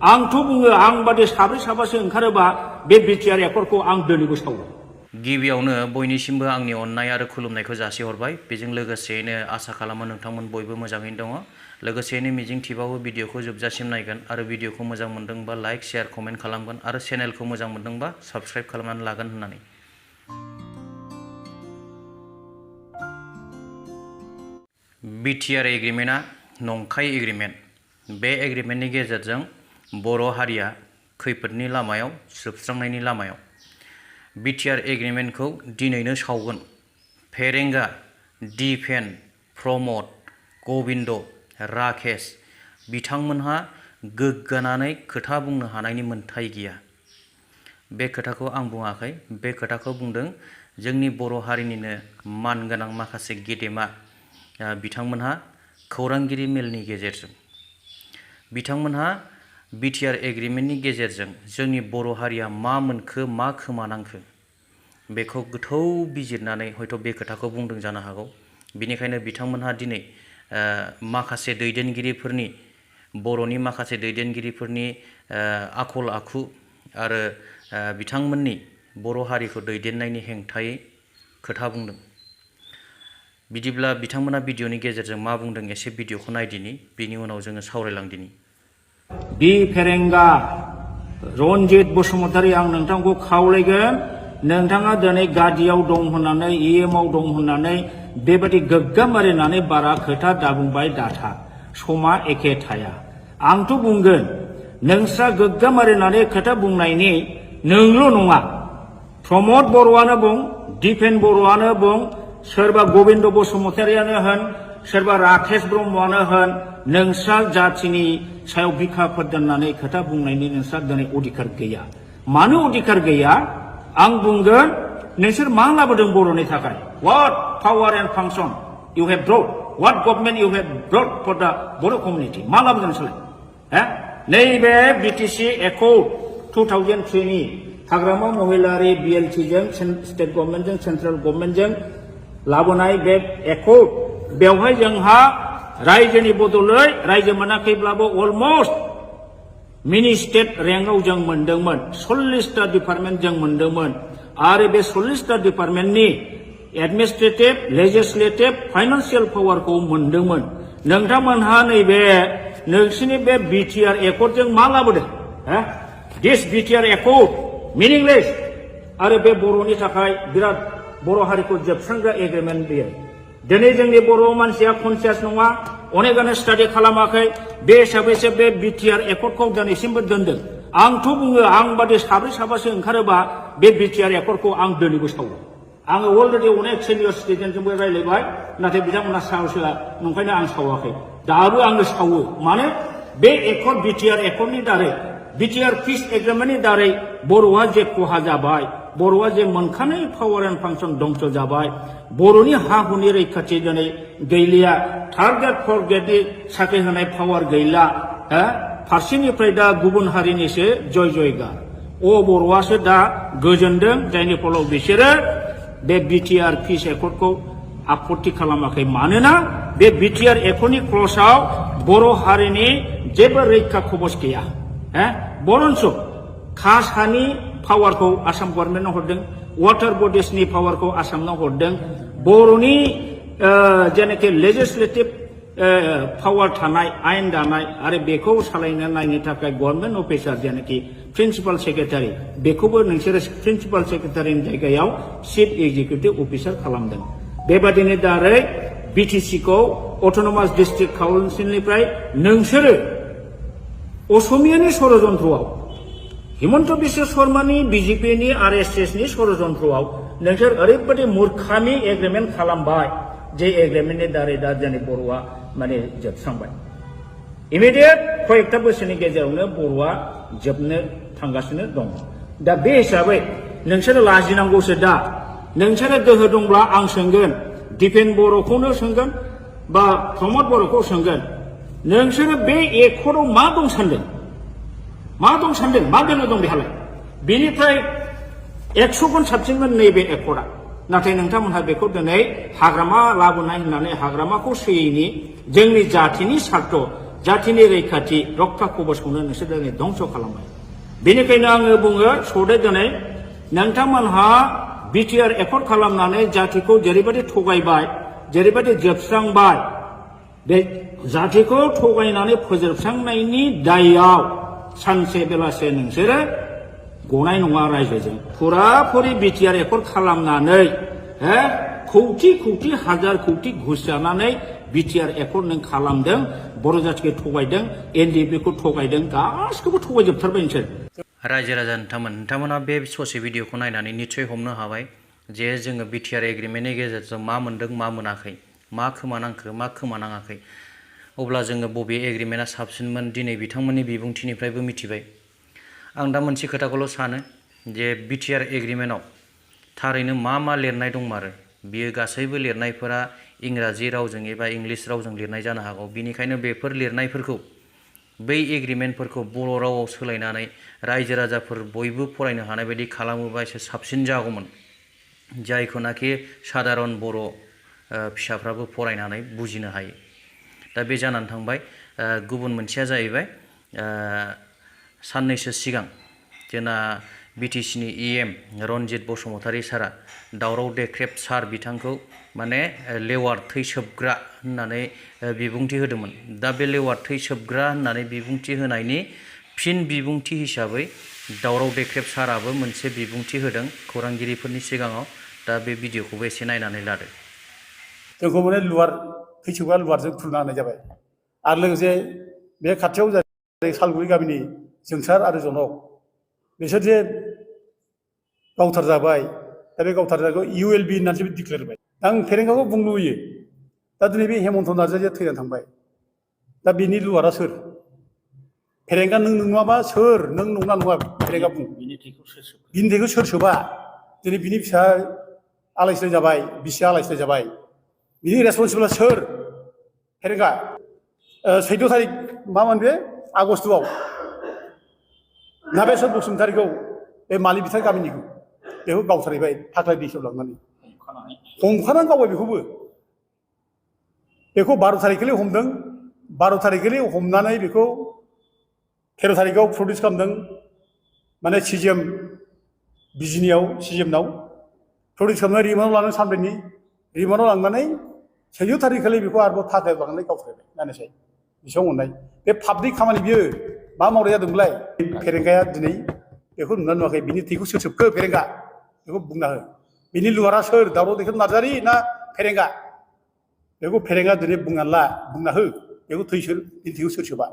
आंथ' बुङो आं बादि साब्रै साबासो ओंखारोबा बे BTR एकर्डखौ आं दिनैबो सावो। गिबियावनो बयनिसिमबो आंनि अननाय आरो खुलुमनायखौ जासिहरबाय। बेजों लोगोसेयैनो आसा खालामो नोंथांमोन बयबो मोजाङैनो दङ। लोगोसेयैनो मिजिं थिबावो भिडिअखौ जोबजासिम नायगोन आरो भिडिअखौ मोजां मोनदोंबा लाइक शेयार कमेन्ट खालामगोन आरो चेनेलखौ मोजां मोनदोंबा साबस्क्राइब खालामनानै लागोन होननानै। BTR एग्रिमेन्टआ नंखाय एग्रिमेन्ट। बे एग्रिमेन्टनि गेजेरजों बर' हारिया खैफोदनि लामायाव जोबस्रांनायनि लामायाव। BTR एग्रिमेन्टखौ दिनैनो सावगोन। फेरेंगा, दिपेन, प्रमद, गबिन्द, राकेश बिथांमोनहा गोग्गानानै खोथा बुंनो हानायनि मोन्थाय गैया। बे खोथाखौ आं बुङाखै, बे खोथाखौ बुंदों जोंनि बर' हारिनिनो मानगोनां माखासे गेदेमा बिथांमोनहा खौरांगिरि मेलनि गेजेरजों। बिथांमोनहा BTR एग्रिमेन्टनि गेजेरजों जोंनि बर' हारिया मा मोनखो मा खोमानांखो बेखौ गोथौ बिजिरनानै हयथ' बे खोथाखौ बुंदों जानो हागौ। बिनिखायनो बिथांमोनहा दिनै माखासे दैदेनगिरिफोरनि बर'नि माखासे दैदेनगिरिफोरनि आखल आखु आरो बिथांमोननि बर' हारिखौ दैदेननायनि हेंथायै खोथा बुंदों। बिदिब्ला बिथांमोना भिडिअनि गेजेरजों मा बुंदों एसे भिडिअखौ नायदिनि, बिनि उनाव जोङो सावरायलांदिनि। बि फेरेंगा रन्जित बसुमतारी आं नोंथांखौ खावलायगोन, नोंथाङा दिनै गादियाव दं होननानै EMआव दं होननानै बेबायदि गोग्गामारिनानै बारा खोथा दाबुंबाय दाथा। समा एखे थाया। आंथ' बुंगोन नोंस्रा गोग्गामारिनानै खोथा बुंनायनि नोंल' नङा, प्रमद बर'आनो बुं, दिपेन बर'आनो बुं, सोरबा गबिन्द बसुमतारीयानो होन, सोरबा राकेश ब्रह्मआनो होन, नोंस्रा जाथिनि सायाव बिखा फोरदाननानै खोथा बुंनायनि नोंस्रा दिनै अधिकार गैया। मानो अधिकार गैया? आं बुंगोन नोंसोर मा लाबोदों बर'नि थाखाय? What power and function you have brought? What government you have brought for the Boro community? मा लाबोदों नोंसोरलाय? नैबे BTC एकर्ड 2003 नि हाग्रामा महिलारि BLTजों स्टेट गभर्नमेन्टजों सेन्ट्रेल गभर्नमेन्टजों लाबोनाय बे एकर्ड, बेवहाय जोंहा रायजोनि बदलै रायजो मोनाखैब्लाबो अलमस्ट मिनि स्टेट रेंकआव जों मोनदोंमोन। 40टा डिपार्टमेन्ट जों मोनदोंमोन आरो बे 40टा डिपार्टमेन्टनि एडमिनिस्ट्रेटिभ, लेजिस्लेटिभ, फाइनान्सियेल पावारखौ मोनदोंमोन। नोंथांमोनहा नैबे नोंसिनि बे BTR एकर्डजों मा लाबोदों? दिस BTR एकर्ड मिनिंलेस आरो बे बर'नि थाखाय बिराद बर' हारिखौ जोबस्रांग्रा एग्रिमेन्ट बेयो। दिनै जोंनि बर' मानसिया कनसियास नङा, अनेकानो स्टाडि खालामाखै, बे हिसाबैसो बे BTR एकर्डखौ दिनैसिमबो दोनदों। आंथ' बुङो आं बादि साब्रै साबासो ओंखारोबा बे BTR एकर्डखौ आं दिनैबो सावो। आङो अलरेडि अनेक सिनियर सिटिजेनजोंबो रायज्लायबाय, नाथाय बिथांमोना साहस होआ, नंखायनो आं सावाखै। दाबो आङो सावो। मानो? बे एकर्ड BTR एकर्डनि दारै, BTR पिस एग्रिमेन्टनि दारै बर'आ जे खहा जाबाय, बर'आ जे मोनखानाय पावार एन्ड फांसन दंस जाबाय, बर'नि हा हुनि रैखाथि दिनै गैलिया, थार्ड ग्रेड फर्थ ग्रेडनि साख्रि होनाय पावार गैला, फारसेनिफ्राय दा गुबुन हारिनिसो जय जयगार। बर'आसो दा गोजोनदों, जायनि फलाव बिसोरो बे BTR पिस एकर्डखौ आपत्ति खालामाखै। मानोना बे BTR एकर्डनि क्लसाव बर' हारिनि जेबो रैखा खबस गैया। बरन्स कास्ट हानि पावारखौ आसाम गभर्नमेन्टनो हरदों, वाटार बडिसनि पावारखौ आसामनो हरदों, बर'नि जेनाखि लेजिस्लेटिभ पावार थानाय, आयेन दानाय आरो बेखौ सालायनो नायनो थाखाय गभर्नमेन्ट अफिसार जेनाखि प्रिन्सिपाल सेक्रेटारि, बेखौबो नोंसोरो प्रिन्सिपाल सेक्रेटारिनि जायगायाव चिफ एक्जिकिउटिभ अफिसार खालामदों। बेबादिनो दारै BTCखौ अट'नमास डिस्ट्रिक्ट काउन्सिलनिफ्राय नोंसोरो असमियानि षड़यन्त्रआव, हिमन्त बिश्व शर्मानि BJPनि RSSनि षड़यन्त्रआव नोंसोर ओरैबायदि मूर्खामि एग्रिमेन्ट खालामबाय, जे एग्रिमेन्टनि दारै दा जोंनि बर'आ माने जोबस्रांबाय। इमिडियेट कयेकटा बोसोरनि गेजेरावनो बर'आ जोबनो थांगासिनो दं। दा बे हिसाबै नोंसोरो लाजिनांगौसो। दा नोंसोरो गोहो दंब्ला आं सोंगोन, दिपेन बर'खौनो सोंगोन बा प्रमद बर'खौ सोंगोन, नोंसोरो बे एकर्डआव मा दं सानदों? मा दं सानदों? मा दोननो दं बेहालाय? बेनिफ्राय 100 गुन साबसिनमोन नैबे एकर्डआ। नाथाय नोंथांमोनहा बेखौ दिनै हाग्रामा लाबोनाय होननानै हाग्रामाखौ सोयैनि जोंनि जाथिनि सार्थ, जातिनि रैखाथि रक्षा कवचखौनो नोंसोर दिनै धंस' खालामबाय बेनिखायनो आङो बुङो सदे दिनै नोंथांमोनहा BTR एकर्ड खालामनानै जातिखौ जेरैबायदि थगायबाय जेरैबायदि जोबस्रांबाय बे जातिखौ थगायनानै फोजोबस्रांनायनि दायआव सानसे बेलासे नोंसोरो गनाय नङा रायजोजों फुराफुरि BTR एकर्ड खालामनानै कौटि कौटि हाजार कौटि घुस जानानै BTR एकर्ड नों खालामदों बर' जातिखौ थगायदों NDFB खौ थगायदों गासिखौबो थगायजोबथारबाय नोंसोर रायजो राजा नोंथांमोना बे ससे भिडिअखौ नायनानै निस्सय हमनो हाबाय जे जोङो BTR एग्रिमेन्टनि गेजेरजों मा मोनदों मा मोनाखै मा खोमा नांखो मा खोमा नाङाखै अब्ला जोङो बबे एग्रिमेन्टआ साबसिनमोन दिनै बिथांमोननि बिबुंथिनिफ्रायबो मिथिबाय आं दा मोनसे खोथाखौल' सानो जे BTR एग्रिमेन्टआव थारैनो मा लिरनाय दंमारो बियो गासैबो लिरनायफोरा इंराजि रावजों एबा इंलिश रावजों लिरनाय जानो हागौ बिनिखायनो बेफोर लिरनायफोरखौ बै एग्रिमेन्टफोरखौ बर' रावाव सोलायनानै रायजो राजाफोर बयबो फरायनो हानाय बायदि खालामोबा एसे साबसिन जागौमोन जायखौनाखि सादारन बर' फिसाफ्राबो फरायनानै बुजिनो हायो दा बे जानानै थांबाय गुबुन मोनसेया जाहैबाय साननैसो सिगां जोंना BTC नि EM रनजित बसुमतारी सारा दावराव देख्रेब सार बिथांखौ माने लेवार थै सोबग्रा होननानै बिबुंथि होदोंमोन दा बे लेवार थै सोबग्रा होननानै बिबुंथि होनायनि फिन बिबुंथि हिसाबै दावराव देख्रेब साराबो मोनसे बिबुंथि होदों खौरांगिरिफोरनि सिगाङाव दा बे भिडिअखौबो एसे नायनानै लादो जोंखौ माने लुवार थै सोबग्रा लुवारजों थुना होनाय जाबाय आरो लोगोसे बे खाथियाव जाय सालगुरि गामिनि जोंसार आरो जनक बिसोर जे गावथार जाबाय दा बे गावथार जानायखौ ULB होननानैसो डिक्लेयार होबाय आं फेरेंगाखौ बुंनो लुबैयो दा दिनै बे हेमन्त नार्जारिया थैनानै थांबाय दा बिनि लुवारा सोर फेरेंगा नों नङाबा सोर नों नंना नङा फेरेंगा बुं बिनि थैखौ सोर सोबा दिनै बिनि फिसा आलाय सिलाय जाबाय बिसिया आलाय सिलाय जाबाय बिनि रेसपन्सिबोला सोर फेरेंगा 14 थारिख मामोन बे आगस्टआव नाबेसर बसुमतारीखौ बे मालि बिथार गामिनिखौ बेखौ गावथारहैबाय फाग्ला दैसायाव लांनानै हमखानानै गावबाय बेखौ 12 थारिखखालि हमदों 12 थारिखखालि हमनानै बेखौ 13 थारिखआव प्रडिउस खालामदों माने CGM बिजिनियाव CGMनाव प्रडिउस खालामनानै रिमान्डआव लानानै सानब्रैनि रिमान्डआव लांनानै 14 थारिखखालि बेखौ आरोबाव थाखायाव लांनानै गावथारबाय नायनोसै बेसेबां अननाय बे पाब्लिक खामानि बियो मा मावनाय जादोंमोनलाय फेरेंगाया दिनै बेखौ नुना नुवाखै बिनि थैखौ सोर सोबखो फेरेंगा बेखौ बुंना हो बिनि लुवारा सोर दावराव देख्रेब नार्जारि ना फेरेंगा बेखौ फेरेंगा दिनै बुंना हो बेखौ बिनि थैखौ सोर सोबा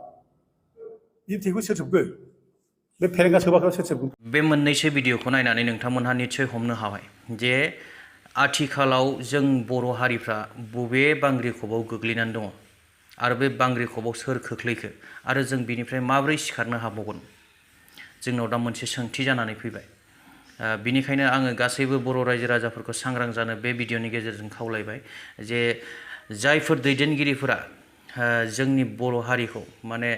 बिनि थैखौ सोर सोबखो बे फेरेंगा सोबाखौ सोर सोबगोन बे मोननैसो भिडिअखौ नायनानै नोंथांमोनहा निस्सय हमनो हाबाय जे आथिखालाव जों बर' हारिफ्रा बबे बांग्रि खबआव गोग्लैनानै दङ आरो बे बांग्रि खबआव सोर खोख्लैखो आरो जों बिनिफ्राय माबोरै सिखारनो हाबावगोन जोंनाव दा मोनसे सोंथि जानानै फैबाय बिनिखायनो आङो गासैबो बर' रायजो राजाफोरखौ सांग्रां जानो बे भिडिअनि गेजेरजों खावलायबाय जे जायफोर दैदेनगिरिफोरा जोंनि बर' हारिखौ माने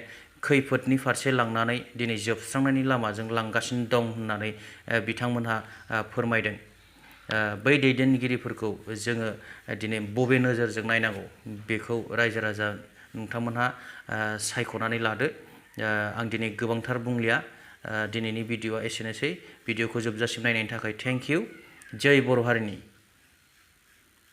खैफोदनि फारसे लांनानै दिनै जोबस्रांनायनि लामाजों लांगासिनो दं होननानै बिथांमोनहा फोरमायदों बै दैदेनगिरिफोरखौ जोङो दिनै बबे नोजोरजों नायनांगौ बेखौ रायजो राजा नोंथांमोनहा सायख'नानै लादो आं दिनै गोबांथार बुंलिया दिनैनि भिडिअआ एसेनोसै भिडिअखौ जोबजासिम नायनायनि थाखाय थेंक इउ जय बर' हारिनि